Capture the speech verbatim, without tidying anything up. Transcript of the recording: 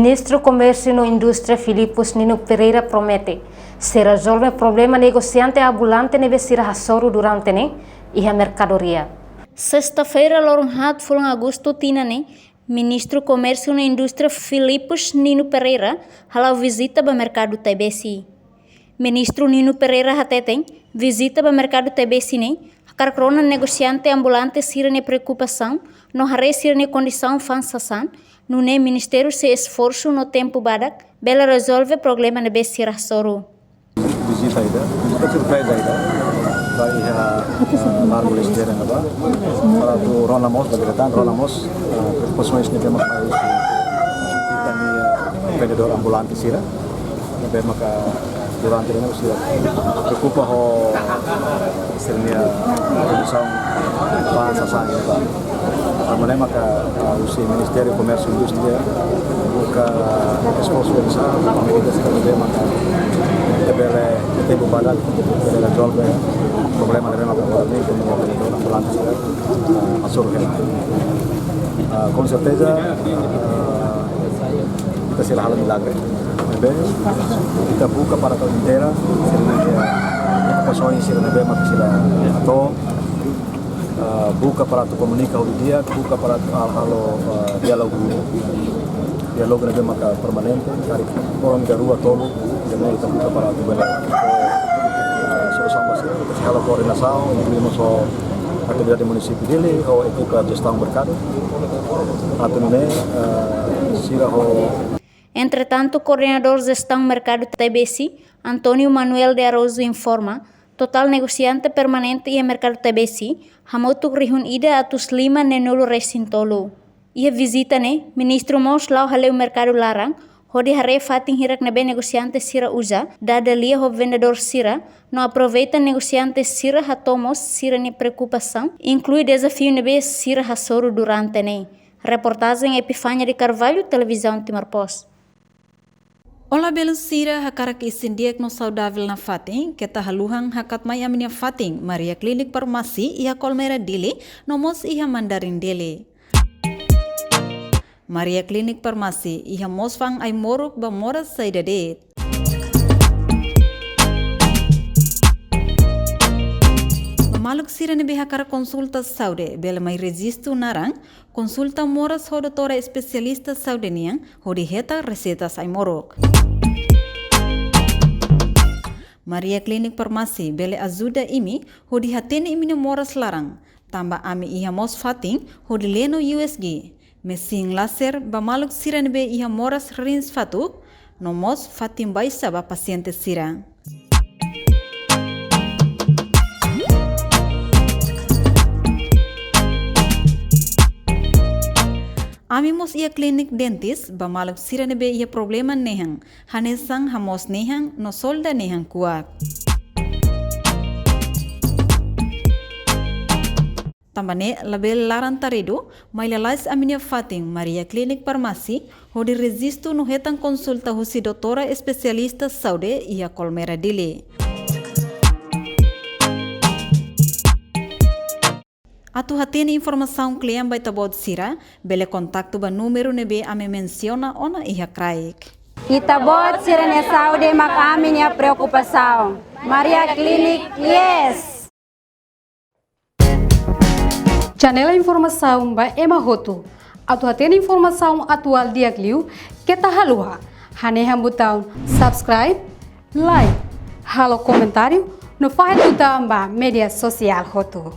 Ministru Komérsiu no Indústria Filipus Nino Pereira promete sei rezolve problema negosiante ambulante ne'ebé sira hasoru durante ne'e iha merkadoria. Sesta-feira, loron haat fulan Agostu tinan ne'e, Ministru Komérsiu no Indústria Filipus Nino Pereira hala'o vizita ba merkadu Taibesi. Ministru Nino Pereira hateten, vizita ba merkadu Taibesi ne'e hakarak rona negosiante ambulante sira-nia preokupasaun no haree sira-nia kondisaun fa'an sasán, nune'e ministériu sei esforsu no tempu badak bele rezolve problema ne'ebé sira hasoru. Vizita ida, vizita surpreza ida. Ba iha, eh, largu lesteira ne'ebá. Para atu rona mós, ba diretan rona mós, eh, preokupasaun ne'ebé mak mai husi ita-nia vendedór ambulante sira. Ne'ebé maka durante ne'e sira preokupa ho sira-nia kondisaun fa'an sasán ne'ebá. Tanba ne'e maka, ah, husi Ministériu Komérsiu Indústria buka esforsu besar, medida sira ne'ebé maka ita bele, ita bele rezolve problema ne'ebé maka agora ne'e, komu ambulante sira, ah, hasoru hela. Ah, com certeza, ah, ita sei la halo milagre. Ne'ebé ita buka para atu inteira sira-nia preokupasaun sira ne'ebé maka sira hato'o, ah, buka para atu komunika hodi di'ak, buka para atu hal-, halo, ah, diálogu. Diálogu ne'ebé maka permanente, karik loron ida rua tolu, ne'ebé ita buka para atu bele, ah, solusaun ba sira, ita sei halo koordenasaun, inklui mós ho autoridade munisípiu Dili, ho ekipa jestaun merkadu. Atu nune'e, ah, sira ho Entretantu, Koordenadór Jestaun Merkadu Taibesi, António Manuel de Araújo, informa, totál negosiante permanente iha merkadu Taibesi hamutuk rihun ida atus lima neenulu resin tolu. Iha vizita ne'e, ministru mós la'o hale'u merkadu laran, hodi haree fatin hirak ne'ebé negosiante sira uza, dada lia ho vendedór sira, no aproveita negosiante sira hato'o mós sira-nia preokupasaun, inklui dezafiu ne'ebé sira hasoru durante ne'e. Reportajen Epifania de Carvalho, Televizaun Timor Post. Olá, belun sira, hakarak isin di'ak no saudavel nafatin, keta haluha hakat mai ami-nia fatin, Maria Klinik Farmasi, iha Kolmera Dili, no mós iha Mandarin Dili. Maria Klinik Farmasi, iha moos fa'an ai-moruk ba moras saida de'it. Ba maluk sira ne'ebé hakarak konsulta saúde, bele mai rejistu naran, konsulta moras ho doutora espesialista saúde nian, hodi hetan reseitas ai-moruk. Maria Klinik Farmasi bele ajuda imi hodi hatene imi-nia moras laran, tanba ami iha mós fatin hodi leno U S G, mesin laser ba maluk sira ne'ebé iha moras rins fatuk, no mós fatin baixa ba pasiente sira. Ami mós iha klinik dentis ba maluk sira ne'ebé iha problema nehan, hanesan hamoos nehan no solda nehan kuak. Tanba ne'e labele laran taridu, mai lalais ami-nia fatin Maria Klinik Farmasi, hodi rejistu no hetan konsulta husi doutora espesialista saúde iha Kolmera Dili. Atu hatene informasaun kle'an ba ita-boot sira, bele kontaktu ba númeru ne'ebé ami mensiona ona iha kraik. Ita-boot sira-nia saúde mak ami-nia preokupasaun. Maria Klinik, yes! Janela informasaun ba ema hotu. Atu hatene informasaun atuál di'ak liu, keta haluha hanehan butaun subscribe, like, halo komentáriu, no fahe tutan ba média sosiál hotu.